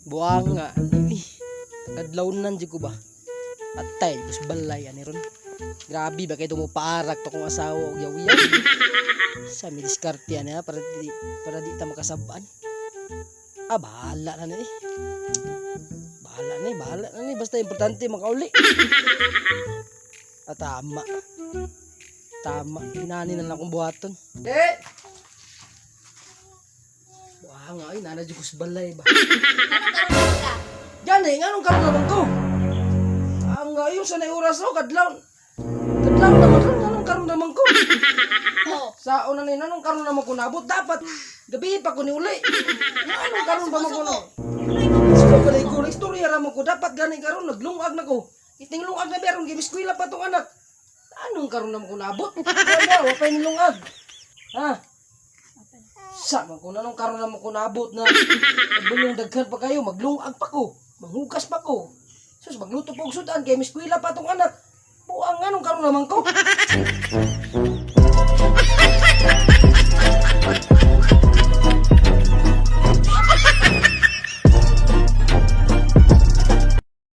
Buang nga. Eh, kadlawnan jud ko ba. Atay, kus balay ani ron. Grabe ba kay paarak to kong asawa og yaw-yaw. Sa mi diskarte ani ha, para di ta makasab-an. Ah, bahala na ni eh. Bahala na eh, bahala na ni. Basta importante makauli. Ah, tama. Tama. Inani na lang akong buhaton. Eh! Buha nga, ay, nana jud kus balay ba. Anong karon ka? Gani, nganong karon naman ko? Ang ayon sa oras oh, kadlaw. Kadlaw naman ron, nganong karon naman ko? Oh. Sa una ni nganong karon naman ko nabot dapat gabi pa ko ni uli. Nganong karon ba man ko no? Suko ka ko istorya ra man ko dapat gani karon naglungag na ko. Iting lungag na meron gimiskwela pa tong anak. Anong karon naman ko nabot? Wala, wa pa yung lungag. Ha? Sa man ko nanong karon naman ko nabot na nagbulong daghan pa kayo, maglungag pa ko, manghugas pa ko. Sus, magluto pa og sudan kay miskwela pa tong anak. Buang nganong karon naman ko.